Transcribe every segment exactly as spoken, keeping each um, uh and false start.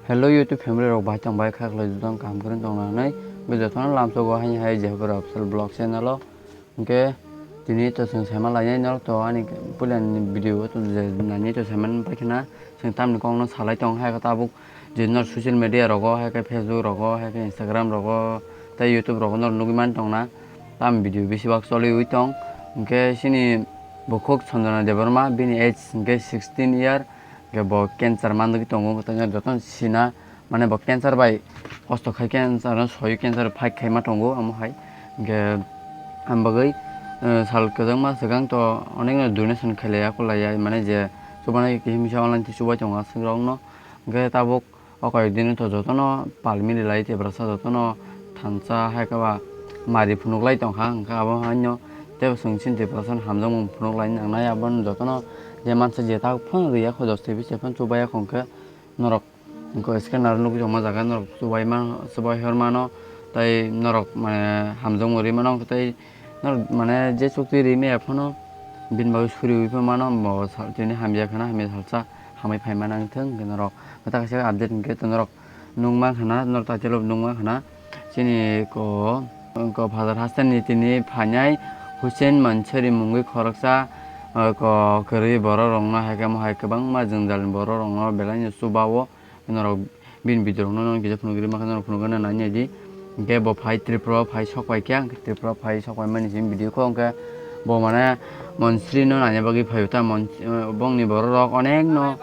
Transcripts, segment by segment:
Hello YouTube family rok, bai tong bai kha khlai jotong kaham kwrwng tong na hwnwi. Bo jotono lamsogo haini hai Jehobora official vlog channel o. Hwnkhe tini to chwng saima lainai norok to ani puilani video o to je nani to saimani paikhe na chwng tamni kokno salai tong hai khe tabuk je nor social media rogo hai khe Facebook rogo hai khe Instagram rogo tei YouTube rogo nor nugui man tong na tam video besibak choliui tong. Hwnkhe chini bukhuk Sanjana Debbarma bini age hwnkhe sixteen year. Hwnkhe bo cancer mandagwi tongo, hwnkhe jotono sina, mane bo cancer bai kosto khai, cancer no soi, cancer fight khaima tongo, omo hai. Hwnkhe ang bagwi, eh, sal kwchangma swkang to onekno donation khailaiya, kholaiya, mane je chubanai kisa misa online tei chubai tongo aswk rokno. Hwnkhe tabuk o koi dino to jotono pal mili lai, Tiprasa jotono thansa hai khe ba mari phunuk lai tong kha, hwnkhe abo haino tei bo chwng chini Tiprasa no hamjakmung phunuk lai nangnai, abono jotono je mansa je ta phano riya kho, dos tebi se phano chubaya kho, hwnkhe norok hwnkhe scanner nugwi tongma jaga norok chubai ma, chubai hor mano, tei norok mane hamjakmung ri mano, hwnkhe tei norok mane je chukti ri maya phano bini bagwi suriui pha mano, bo sal tini hamya khana, hamya salsa hamai phai mana wngthung, hwnkhe norok kwtal kaisa update hwnkhe norok nukma khana, norok title o nukma khana. Chini ko, ko Phatar hasteni tini phainai Hussein Manchari mungwi khoroksa, eh, ko kwrwi borok rokno hai khe mo hai kwbangma jwngjal borok rokno belai no chuba o. Norok bini video rokno nang kisa phunugwi ma khe norok phunugwi nai nai di. Hwnkhe bo phai Tripura phai sok pai khe, hwnkhe Tripura phai sok pai mani simi video kho, hwnkhe bo mane Manchari no naina bagwi phaio ta, Mon-, eh, bongni borok rok onek no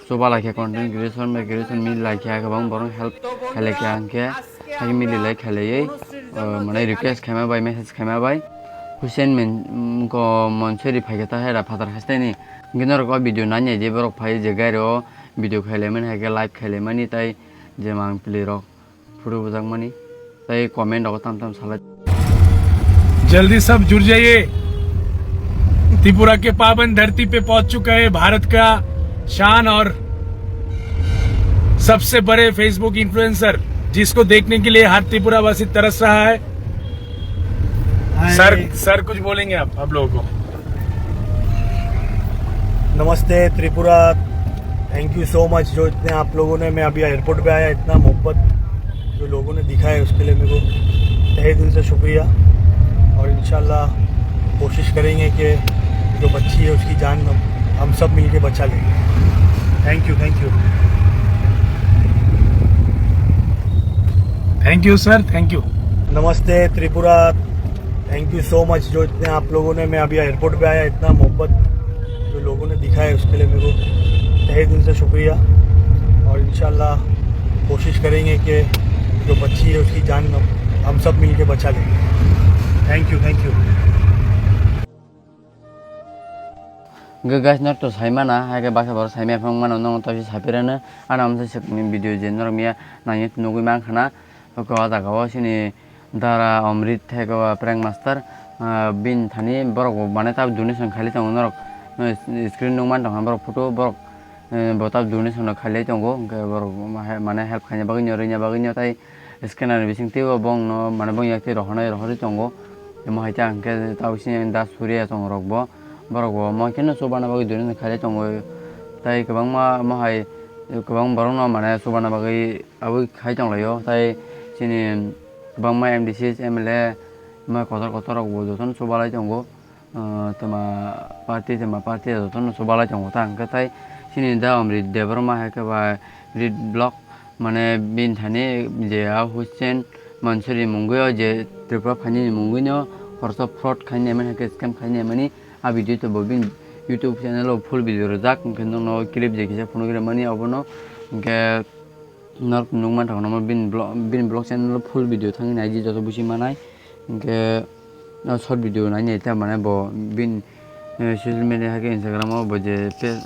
chuba lai khe, content creation bai creation mili lai khe, kwbang borok help khailai khe, hwnkhe hai mili lai khailaiwi, uh, mane request khaima bai, message khaima bai. Hussein men, mm, ko Manchari phai khe ta hai ra Phatar hasteni. Hwnkhe norok o video nai nai di, borok phai je gari o video khailai mani, hai khe live khailai mani, tai je mang pili rok photo bujak mani, tai comment rogo tam tam salai. जल्दी सब जुड़ जाइए। त्रिपुरा के पावन धरती पे पहुंच चुका है भारत का शान और सबसे बड़े Facebook इन्फ्लुएंसर, जिसको देखने के लिए हर त्रिपुरा वासी तरस रहा है। हाय। सर, सर कुछ बोलेंगे आप, आप लोगों को? नमस्ते Tripura, thank you so much जो इतने आप लोगों ने, मैं अभी एयरपोर्ट पे आया, इतना मोहब्बत जो लोगों ने दिखाया उसके लिए मेरे को तहे दिल से शुक्रिया। और इंशाल्लाह कोशिश करेंगे कि जो बच्ची है उसकी जान हम, हम सब मिलके बचा लेंगे। Thank you, thank you। Thank you sir, thank you। नमस्ते Tripura, thank you so much जो इतने आप लोगों ने, मैं अभी एयरपोर्ट पे आया, इतना मोहब्बत जो लोगों ने दिखाया उसके लिए मेरे को तहे दिल से शुक्रिया। और इंशाल्लाह कोशिश करेंगे कि जो बच्ची है उसकी जान हम, हम सब मिलके बचा लेंगे। Thank you, thank you। Hwnkhe guys, norok to sai mana, hai khe baksa borok sai maya phano wngmano, norok to sapirano, ano amsa swkangni video je norok miya nangya nugwi mankha na, hwnkhe o jaga o chini Dara Omrit hai khe ba prank master, ah, bini thani borok bo mane tabuk donation khailai tongo norok, eh, screen nukmani tongkha borok photo, borok, eh, bo tabuk donation rok khailai tongo, hwnkhe borok mane help khaina bagwi no, rwina bagwi no, tai scanner ni bising twibo bongno mane bong yak twi rohornai rohorwi tongo. Omo hai ta hwnkhe tabuk chini da Surya tong rok bo, borok bo omo kheno chubana bagwi donation khailai tongo. Tai kwbangma omo hai kwbang borokno mane chubana bagwi aboni khai tonglaio. Tai chini kwbangma M D Cs, M L A, omo kotor kotor rok bo jotono chubalai tongo. Ah, twma party, twma party jotono chubalai tongo ta hwnkhe tai chini da Omrit Debbarma hai khe ba Rit Vlog, mane bini thani je a Hussein Manchari mungwi o je Tripura phaini mungwi no khoroksa fraud khainai mani, hai khe scam khainai mani, a video to bo bini YouTube channel o full video rwjak, hwnkhe nokno clip je kisa phunugwi rwmani obono, hwnkhe norok nukmani thangno bini vlog, bini vlog channel o full video thangwi naidi joto busi manai, hwnkhe. O short video nainai ta mane bo bini, eh, social media hai khe Instagram o bo je pe-,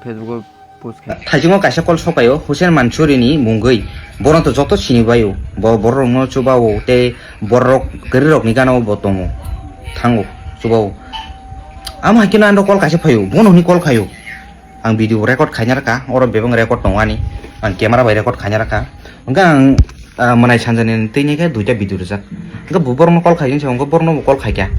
Facebook o post khai. Thaichungo kaisa call sokaio Hussein Manchuri ni mungwi. Bono to joto sini baio. Bo borok rokno chubao tei borok kwrwi rokni gana o bo tongo. Thango chubao. Amo hai khe no ano call kaisa phaio. Bono hwnwi call khaio. Ang video record khaina rwkha, oro bebak record tongo ani, ang camera bai record khaina rwkha. Hwnkhe ang, ah, mwnai sanjani twi ni khe duita video rijak. Hwnkhe bo borokno call khai, hwnkhe borokno bo call khaikha.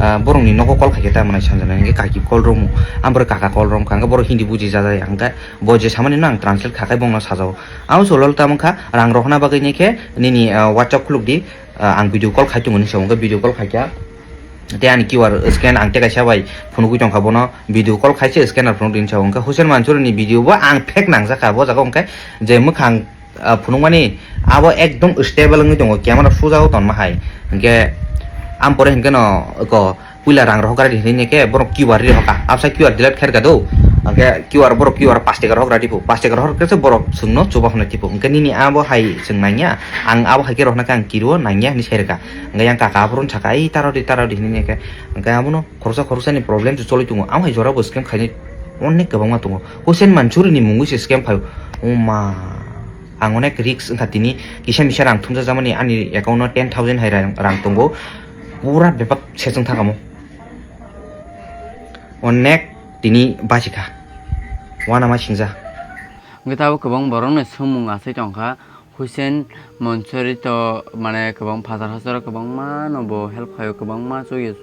Ah, borokni nogo call khaikhe ta mwnai sanjana, hwnkhe kaki call romu, ang borok kaka call romkha, hwnkhe borok Hindi buji jajaya, hwnkhe bo je samani no ang translate khakhai bongno sajao. Ang solol tamwngkha rang rohorna bagwi, hwnkhe nini, ah, WhatsApp khulukdi, ah, ang video call khai tongo hinwi sao, hwnkhe video call khaikha. Tei ani Q R scan ang tei kaisa bai phunugwi tongkha bono, video call khaise scanner phunukdi hinwi sao, hwnkhe Hussein Mansurini video bo ang fake nangjakha bo jaga, hwnkhe je mwkhang ah, phunukmani abo ekdom stable wngwi tongo, camera sujao tonma hai. Hwnkhe ang pore hwnkhe no eko puila rang rohok radi hinwi khe borok Q R ri hoka, absa Q R delete khairka do. Hwnkhe Q R borok Q R pass taka rohok radi phu, pass taka rohok khe borok chwngno chuba hwnwi tiphu. Hwnkhe nini abo hai chwng nangya, ang abo hai khe rohna khe ang kirio nangya hinwi sairwkha. Hwnkhe yang kaka aphuru saka, "Ei tarodi, tarodi," hinwi khe. Hwnkhe abono khoroksa khoroksani problem se choli tongo, amo hai jora bo scam khainai onek kwbangma tongo. Hussein Mansurini mungwi se scam khaio. Oma. Ang onek risk wngkha tini, kisa misa rang thumjakjakmani ani account o ten thousand hai rang, rang tongo, pura bepak sechwng thangkamo. Onek tini bachikha, uanama singja. Hwnkhe tabuk kwbang borokno swngmung achai tongkha, Hussein Mansuri to mane kwbang phatar hacharo kwbangma no bo help khaio, kwbangma chukya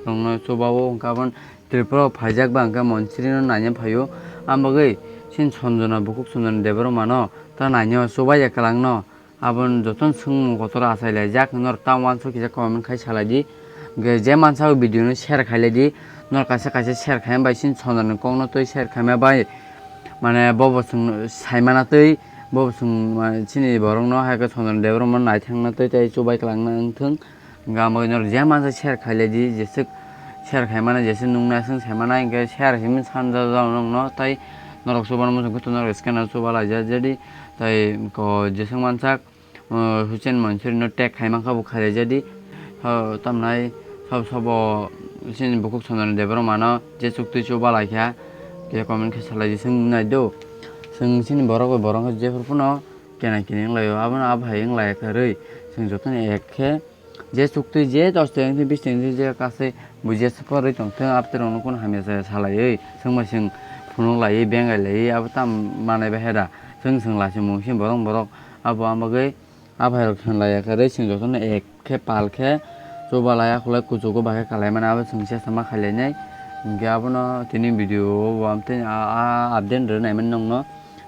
rokno chubao, hwnkhe aboni Tripura o phaijak ba hwnkhe Mansuri no naina phaio, ang bagwi chini Sanjana bukhuk Sanjana Debbarma no ta naina o chubaija kwlangno. Aboni jotono swngmung kotor achai laijak, norok ta uansuk kisa comment khai salai di. Hwnkhe je mansa o video no share khai lai di, norok kaisa kaisa share khai bai chini Sanjana ni kok no twi share khaima bai mane bobo chwng saimana twi, bobo chwng, mane, chini borok no hai khe Sanjana Debbarma no naithangna twi tei chubai kwlangna wngthwng. Hwnkhe amo norok je mansa share khai lai di, jeswk share khai mano, jeswk nuknai aswk sai mano, hwnkhe share hinwi sanjak jak nokno, tei norok chuba muchung khe norok scanner chuba laijak jadi, tei ko jeswk mansak, o, Hussein Mansuri no tag khai mankha bo khai laijak di, o, tamnai sob sobo chini bukhuk Sanjana Debbarma no je chuktwi chuba laikha, kisa comment khe salai di, chwng nai do, chwng chini borok bai borok wngkha jephru phano kena kini wnglaio, abono abo hai wnglaikha rwi, chwng jotono ek khe. Je chuktwi je dos teng twi bis teng twi je kasai buji se porwi tongthung, abtwrwngno kunu hamya chaya salaiwi, chwngbai chwng phunuk laiwi, bengai laiwi, abo tam manai bahai da. Chwng chwng lachi mung si borok borok abo, ang bagwi aphai rok thang laiya khe rwi, chwng jotono ek khe pal khe chuba laiya khwlai, kuchugo bahai kalaimani abo chwng sesa ma khailainai. Hwnkhe abono tini video o bo amtwi a, a update rwnaimani nokno.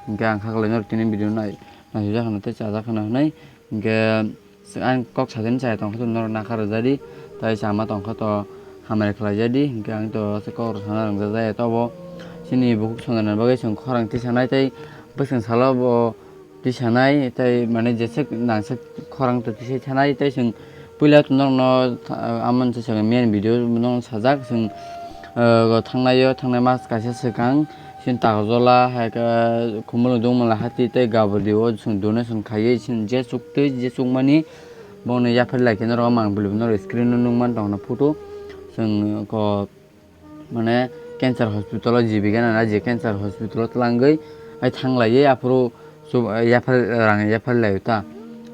Hwnkhe ang kha khlainai tini video nai, naisijak hwnwi tei chajak hwnwi hwnwi. Hwnkhe. Ang kok sadini chaya tongkha to norok nakha rwjadi, tei chama tongkha to hamari khlaijadi, hwnkhe ang to se kok rwsana rwngjak jaya tobo. Chini bukhuk Sanjana bagwi chwng khorang tisanai tei bwswng salo bo tisanai, tei mane jeswk nangsak khorang to tisai thanai, tei chwng puila to norokno tha-, amoni se chwng main video norokno sajak, chwng, ah, thangnai o, thangnai mas kaisa swkang. Chini Takarjala hai khe Khumulwng Dungmala hati tei Gabardhi o chwng donation khaiwi chini je chuktwi je chukmani bono yapharwi lai khe norok mang bwlwi norok screen o nukmani tongna photo. Chwng ko mane cancer hospital o G B gana na je cancer hospital o twlangwi hai thanglaiwi aphuru chuba yaphar rang yapharwi laio ta.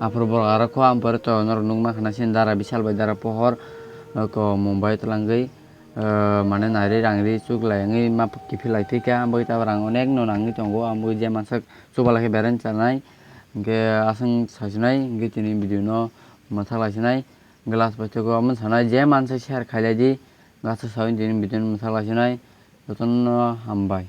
Aphuru borok aro kho ang pore to norok nukma khna chini dara Bishal bai dara Pohor ko Mumbai o twlangwi. Ah, mane nairi rangri chuk lai wngwi ma kiphilai thika, ang bagwi tabuk rang onek no nangwi tongo, ang bagwi je mansak chubalai khe bereng chanai, hwnkhe aswk sasinai, hwnkhe tini video no mwthak lai sinai, glass bai thwgo omo sanai, je mansa share khailai di, gasa sawi tini video no mwthak lai sinai, jotono hambai.